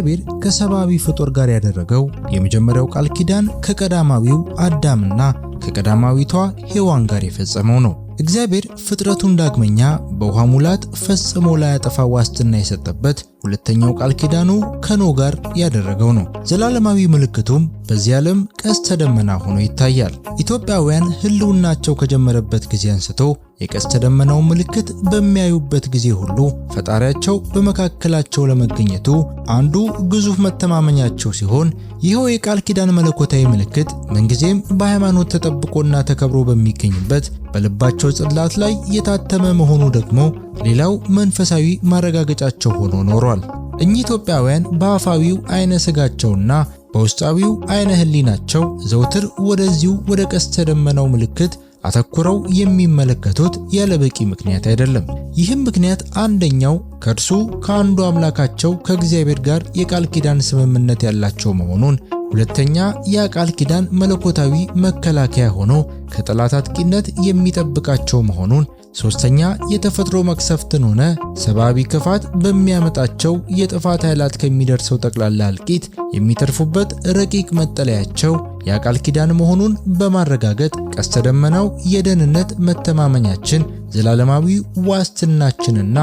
እግዚአብሔር ከሰብአዊ ፍጡር ጋር ያደረገው የመጀመሪያው ቃል ኪዳን ከቀዳማዊው አዳምና ከቀዳማዊቷ ሔዋን ጋር የፈጸመው ነው። እግዚአብሔር ፍጥረቱን ዳግመኛ በውሃ ሙላት ፈጽሞ ላያጠፋ ዋስትና የሰጠበት ሁለተኛው ቃል ኪዳኑ ከኖህ ጋር ያደረገው ነው። ዘላለማዊ ምልክቱም በዚህ ዓለም ቀስተ ደመና ሆኖ ይታያል። ኢትዮጵያውያን ሕልውናቸው ከጀመረበት ጊዜ አንስቶ የቀስተ ደመናውን ምልክት በሚያዩበት ጊዜ ሁሉ ፈጣሪያቸው በመካከላቸው ለመገኘቱ አንዱ ግዙፍ መተማመኛቸው ሲሆን፣ ይኸው የቃል ኪዳን መለኮታዊ ምልክት ምንጊዜም በሃይማኖት ተጠብቆና ተከብሮ በሚገኝበት በልባቸው ጽላት ላይ የታተመ መሆኑ ደግሞ ሌላው መንፈሳዊ ማረጋገጫቸው ሆኖ ኖሯል። እኚህ ኢትዮጵያውያን በአፋዊው አይነ ስጋቸውና በውስጣዊው አይነ ህሊናቸው ዘውትር ወደዚሁ ወደ ቀስተ ደመናው ምልክት አተኩረው የሚመለከቱት ያለ በቂ ምክንያት አይደለም። ይህም ምክንያት አንደኛው ከእርሱ ከአንዱ አምላካቸው ከእግዚአብሔር ጋር የቃል ኪዳን ስምምነት ያላቸው መሆኑን፣ ሁለተኛ ያ ቃል ኪዳን መለኮታዊ መከላከያ ሆኖ ከጠላት አጥቂነት የሚጠብቃቸው መሆኑን፣ ሶስተኛ የተፈጥሮ መቅሰፍትን ሆነ ሰብአዊ ክፋት በሚያመጣቸው የጥፋት ኃይላት ከሚደርሰው ጠቅላላ እልቂት የሚተርፉበት ረቂቅ መጠለያቸው ያ ቃል ኪዳን መሆኑን በማረጋገጥ ቀስተ ደመናው የደህንነት መተማመኛችን፣ ዘላለማዊ ዋስትናችንና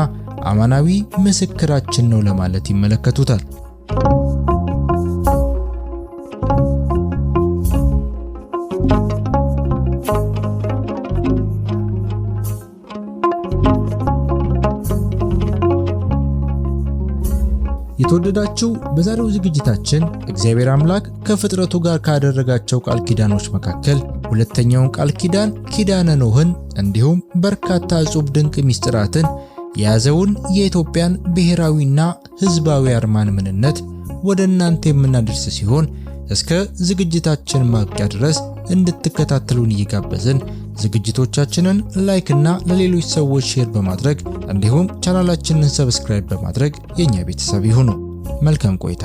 አማናዊ ምስክራችን ነው ለማለት ይመለከቱታል። የተወደዳችሁ፣ በዛሬው ዝግጅታችን እግዚአብሔር አምላክ ከፍጥረቱ ጋር ካደረጋቸው ቃል ኪዳኖች መካከል ሁለተኛውን ቃል ኪዳን ኪዳነ ኖህን እንዲሁም በርካታ እጹብ ድንቅ ሚስጥራትን የያዘውን የኢትዮጵያን ብሔራዊና ሕዝባዊ አርማን ምንነት ወደ እናንተ የምናደርስ ሲሆን፣ እስከ ዝግጅታችን ማብቂያ ድረስ እንድትከታተሉን እየጋበዝን ዝግጅቶቻችንን like እና ለሌሎች ሰዎች share በማድረግ እንዲሁም ቻናላችንን subscribe በማድረግ የኛ ቤተሰብ ይሁኑ። መልካም ቆይታ።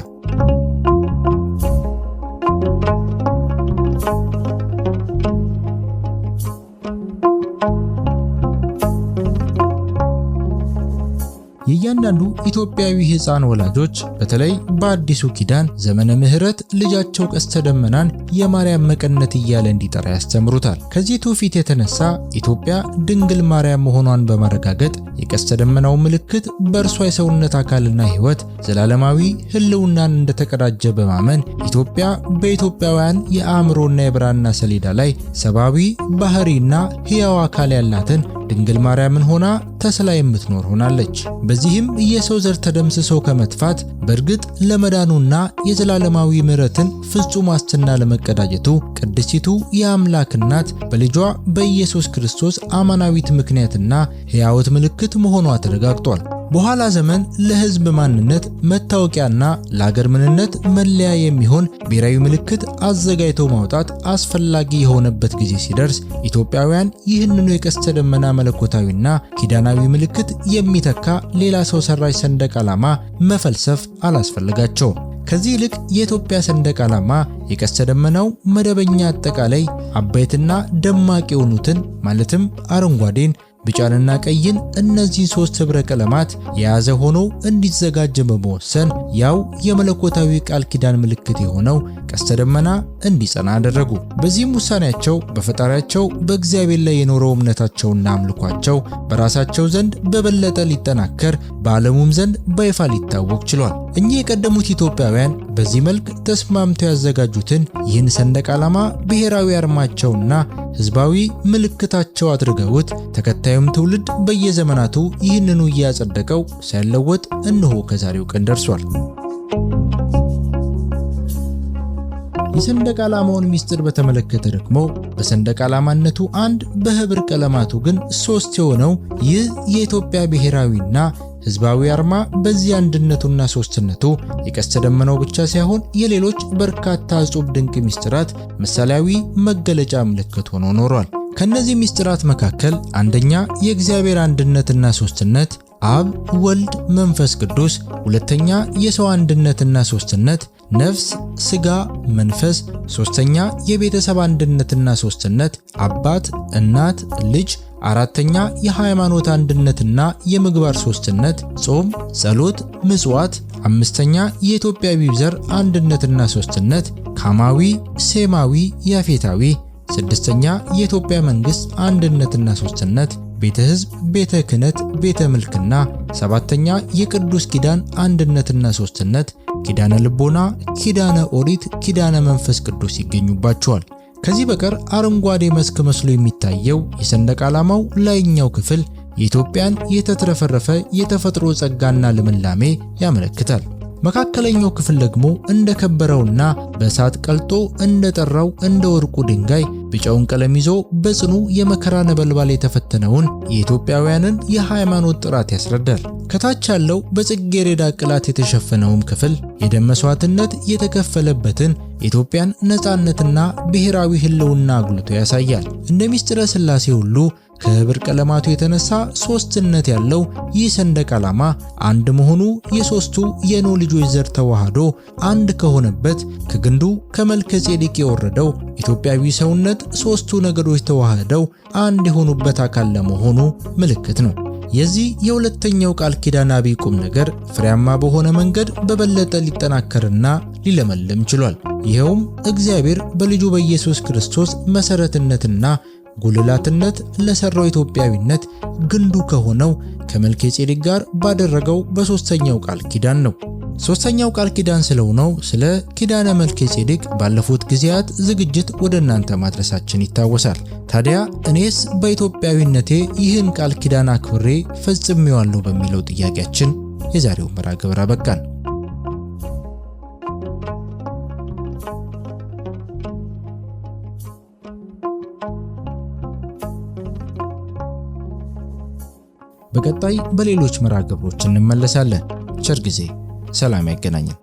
የእያንዳንዱ ኢትዮጵያዊ ሕፃን ወላጆች በተለይ በአዲሱ ኪዳን ዘመነ ምሕረት ልጃቸው ቀስተ ደመናን የማርያም መቀነት እያለ እንዲጠራ ያስተምሩታል። ከዚህ ትውፊት የተነሳ ኢትዮጵያ ድንግል ማርያም መሆኗን በማረጋገጥ የቀስተ ደመናው ምልክት በእርሷ የሰውነት አካልና ሕይወት ዘላለማዊ ሕልውናን እንደተቀዳጀ በማመን ኢትዮጵያ በኢትዮጵያውያን የአእምሮና የብራና ሰሌዳ ላይ ሰብአዊ ባህሪና ሕያው አካል ያላትን ድንግል ማርያምን ሆና ተስላ የምትኖር ሆናለች። በዚህም የሰው ዘር ተደምስሶ ከመጥፋት በእርግጥ ለመዳኑና የዘላለማዊ ምሕረትን ፍጹም ዋስትና ለመቀዳጀቱ ቅድስቲቱ የአምላክ እናት በልጇ በኢየሱስ ክርስቶስ አማናዊት ምክንያትና ሕያውት ምልክት መሆኗ ተረጋግጧል። በኋላ ዘመን ለሕዝብ ማንነት መታወቂያና ለአገር ምንነት መለያ የሚሆን ብሔራዊ ምልክት አዘጋጅቶ ማውጣት አስፈላጊ የሆነበት ጊዜ ሲደርስ ኢትዮጵያውያን ይህንኑ የቀስተ ደመና መለኮታዊና ኪዳናዊ ምልክት የሚተካ ሌላ ሰው ሰራሽ ሰንደቅ ዓላማ መፈልሰፍ አላስፈለጋቸውም። ከዚህ ይልቅ የኢትዮጵያ ሰንደቅ ዓላማ የቀስተ ደመናው መደበኛ አጠቃላይ አበይትና ደማቅ የሆኑትን ማለትም አረንጓዴን፣ ቢጫንና ቀይን እነዚህን ሶስት ህብረ ቀለማት የያዘ ሆኖ እንዲዘጋጅ በመወሰን ያው የመለኮታዊ ቃል ኪዳን ምልክት የሆነው ቀስተ ደመና እንዲጸና አደረጉ። በዚህም ውሳኔያቸው በፈጣሪያቸው በእግዚአብሔር ላይ የኖረው እምነታቸውና አምልኳቸው በራሳቸው ዘንድ በበለጠ ሊጠናከር በዓለሙም ዘንድ በይፋ ሊታወቅ ችሏል። እኚህ የቀደሙት ኢትዮጵያውያን በዚህ መልክ ተስማምተው ያዘጋጁትን ይህን ሰንደቅ ዓላማ ብሔራዊ አርማቸውና ሕዝባዊ ምልክታቸው አድርገውት ተከታዩም ትውልድ በየዘመናቱ ይህንኑ እያጸደቀው ሳይለወጥ እነሆ ከዛሬው ቀን ደርሷል። የሰንደቅ ዓላማውን ሚስጥር በተመለከተ ደግሞ በሰንደቅ ዓላማነቱ አንድ በህብር ቀለማቱ ግን ሶስት የሆነው ይህ የኢትዮጵያ ብሔራዊና ሕዝባዊ አርማ በዚህ አንድነቱና ሶስትነቱ የቀስተ ደመናው ብቻ ሳይሆን የሌሎች በርካታ እጹብ ድንቅ ሚስጥራት ምሳሌያዊ መገለጫ ምልክት ሆኖ ኖሯል። ከነዚህ ሚስጥራት መካከል አንደኛ የእግዚአብሔር አንድነትና ሶስትነት አብ፣ ወልድ፣ መንፈስ ቅዱስ፣ ሁለተኛ የሰው አንድነትና ሶስትነት ነፍስ፣ ስጋ፣ መንፈስ፣ ሶስተኛ የቤተሰብ አንድነትና ሶስትነት አባት፣ እናት፣ ልጅ፣ አራተኛ የሃይማኖት አንድነትና የምግባር ሶስትነት ጾም፣ ጸሎት፣ ምጽዋት። አምስተኛ የኢትዮጵያዊ ዘር አንድነትና ሶስትነት ካማዊ፣ ሴማዊ፣ ያፌታዊ። ስድስተኛ የኢትዮጵያ መንግስት አንድነትና ሶስትነት ቤተ ሕዝብ፣ ቤተ ክህነት፣ ቤተ ምልክና። ሰባተኛ የቅዱስ ኪዳን አንድነትና ሶስትነት ኪዳነ ልቦና፣ ኪዳነ ኦሪት፣ ኪዳነ መንፈስ ቅዱስ ይገኙባቸዋል። ከዚህ በቀር አረንጓዴ መስክ መስሎ የሚታየው የሰንደቅ ዓላማው ላይኛው ክፍል የኢትዮጵያን የተትረፈረፈ የተፈጥሮ ጸጋና ልምላሜ ያመለክታል። መካከለኛው ክፍል ደግሞ እንደ ከበረውና በእሳት ቀልጦ እንደጠራው እንደ ወርቁ ድንጋይ ቢጫውን ቀለም ይዞ በጽኑ የመከራ ነበልባል የተፈተነውን የኢትዮጵያውያንን የሃይማኖት ጥራት ያስረዳል። ከታች ያለው በጽጌረዳ ቅላት የተሸፈነውም ክፍል የደም መስዋዕትነት የተከፈለበትን የኢትዮጵያን ነፃነትና ብሔራዊ ሕልውና አጉልቶ ያሳያል። እንደ ሚስጥረ ሥላሴ ሁሉ ከህብር ቀለማቱ የተነሳ ሶስትነት ያለው ይህ ሰንደቅ ዓላማ አንድ መሆኑ የሶስቱ የኖህ ልጆች ዘር ተዋህዶ አንድ ከሆነበት ከግንዱ ከመልከ ጼዴቅ የወረደው ኢትዮጵያዊ ሰውነት ሶስቱ ነገዶች ተዋህደው አንድ የሆኑበት አካል ለመሆኑ ምልክት ነው። የዚህ የሁለተኛው ቃል ኪዳን አብይ ቁም ነገር ፍሬያማ በሆነ መንገድ በበለጠ ሊጠናከርና ሊለመልም ችሏል። ይኸውም እግዚአብሔር በልጁ በኢየሱስ ክርስቶስ መሰረትነትና ጉልላትነት ለሰራው ኢትዮጵያዊነት ግንዱ ከሆነው ከመልከ ጼዴቅ ጋር ባደረገው በሶስተኛው ቃል ኪዳን ነው። ሶስተኛው ቃል ኪዳን ስለሆነው ስለ ኪዳነ መልከ ጼዴቅ ባለፉት ጊዜያት ዝግጅት ወደ እናንተ ማድረሳችን ይታወሳል። ታዲያ እኔስ በኢትዮጵያዊነቴ ይህን ቃል ኪዳን አክብሬ ፈጽሜዋለሁ በሚለው ጥያቄያችን የዛሬው መርሃ ግብር አበቃን። በቀጣይ በሌሎች መርሃ ግብሮች እንመለሳለን። ቸር ጊዜ። ሰላም ያገናኘን።